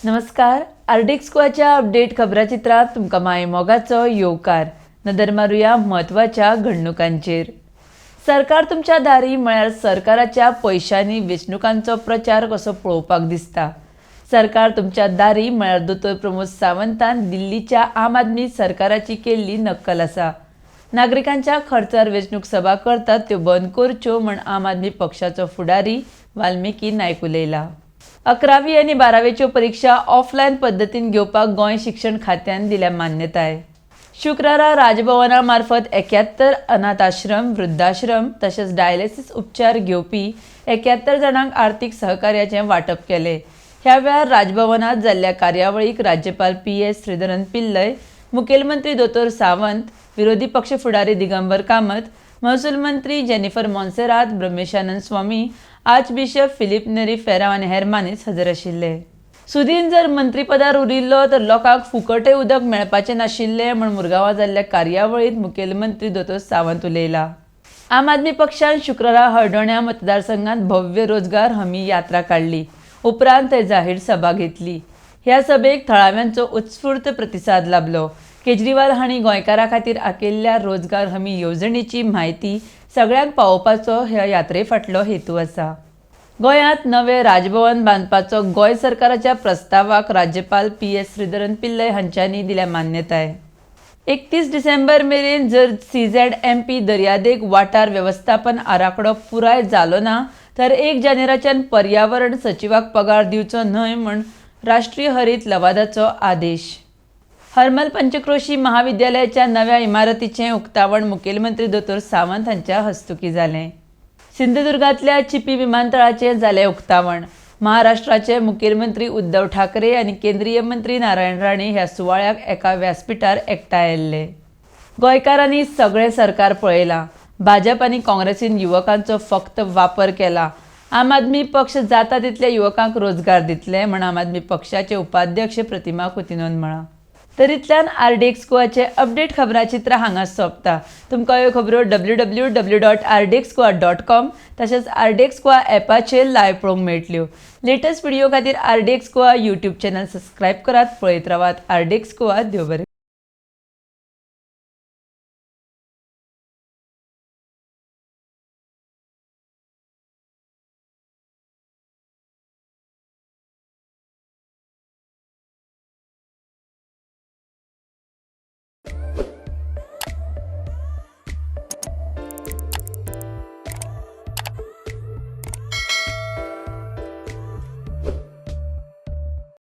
नमस्कार, RDX गोवाच्या update खबराचित्रांत तुमकां माये मोगाचो येवकार. नदर मारुया म्हत्वाच्या घडणुकांचेर. सरकार तुमच्या दारी म्हळ्यार सरकाराच्या पयशांनी वेंचणुकांचो प्रचार कसो पळोवपाक दिसता. सरकार तुमच्या दारी म्हळ्यार दोतोर प्रमोद सावंतान दिल्लीच्या आम आदमी सरकाराची केल्ली नक्कल आसा. नागरिकांच्या खर्चार वेंचणूक सभा करतात त्यो बंद करच्यो म्हण आम आदमी पक्षाचो फुडारी वाल्मिकी नायक उलयला. 11वी आनी 12वेच्यो परिक्षा ऑफलायन पद्दतीन घेवपाक गोंय शिक्षण खात्यान दिल्या मान्यताय. शुक्रारा राजभवना मार्फत 71 अनाथ आश्रम, वृद्धाश्रम तशेंच डायलिसीस उपचार घेवपी 71 जाणांक आर्थीक सहकार्याचें वांटप केलें. ह्या वेळार राजभवनांत जाल्ल्या कार्यावळीक राज्यपाल पी एस श्रीधरन पिल्लय, मुखेलमंत्री दोतोर सावंत, विरोधी पक्ष फुडारी दिगंबर कामत, महसूल मंत्री जेनिफर मोन्सेरात, ब्रह्मेशानंद स्वामी, आर्चबिशप फिलीप नेरी फेराव आनी हेर मानेस्त हजर आशिल्ले. सुदीन जर मंत्रीपदार उरिल्लो तर लोकांक फुकटय उदक मेळपाचें नाशिल्लें म्हूण मुरगांवां जाल्ल्या कार्यावळींत मुखेलमंत्री दोतोर सावंत उलयला. आम आदमी पक्षान शुक्रारा हळदोण्या मतदारसंघात भव्य रोजगार हमी यात्रा काडली. उपरांत थंय जाहीर सभा घेतली. ह्या सभेक थळाव्यांचो उत्स्फूर्त प्रतिसाद लाबलो. केजरीवाल हांणी गोंयकारां खातीर आखिल्ल्या रोजगार हमी येवजणेची म्हायती सगळ्यांक पावोवपाचो ह्या यात्रे फाटलो हेतू आसा. गोंयांत नवें राजभवन बांदपाचो गोंय सरकाराच्या प्रस्तावाक राज्यपाल पी एस श्रीधरन पिल्लय हांच्यांनी दिल्या मान्यताय. 31 डिसेंबर मेरेन जर सीझेडएमपी दर्यादेग वाठार वेवस्थापन आराखडो पुराय जालो ना तर 1 जानेराच्यान पर्यावरण सचिवाक पगार दिवचो न्हय म्हूण राष्ट्रीय हरीत लवादाचो आदेश. हरमल पंचक्रोशी महाविद्यालयाच्या नव्या इमारतीचें उक्तावण मुखेलमंत्री दोतोर सावंत हांच्या हस्तुकीं जालें. सिंधुदुर्गांतल्या चिपी विमानतळाचें जालें उक्तावण. महाराष्ट्राचे मुखेलमंत्री उद्धव ठाकरे आनी केंद्रीय मंत्री नारायण राणे ह्या सुवाळ्याक एका व्यासपिठार एकठांय आयिल्ले. गोंयकारांनी सगळें सरकार पळयलां. भाजप आनी काँग्रेसीन युवकांचो फक्त वापर केला. आम आदमी पक्ष जाता तितल्या युवकांक रोजगार दितले म्हण आम आदमी पक्षाचे उपाध्यक्ष प्रतिमा कुतिनोन म्हळां. तर इतल्यान आरडीएक्स गोवाचे अपडेट खबराचित्र हांगा सोंपता. तुमकां ह्यो खबरो www.rdxgoa.com तशेंच आरडीएक्स गोवा ॲपाचेर लायव्ह पळोवंक मेळटल्यो. लेटस्ट व्हिडिओ खातीर RDX Goa YouTube channel subscribe करात. पळयत रावात आरडीएक्स गोवा. देव बरें.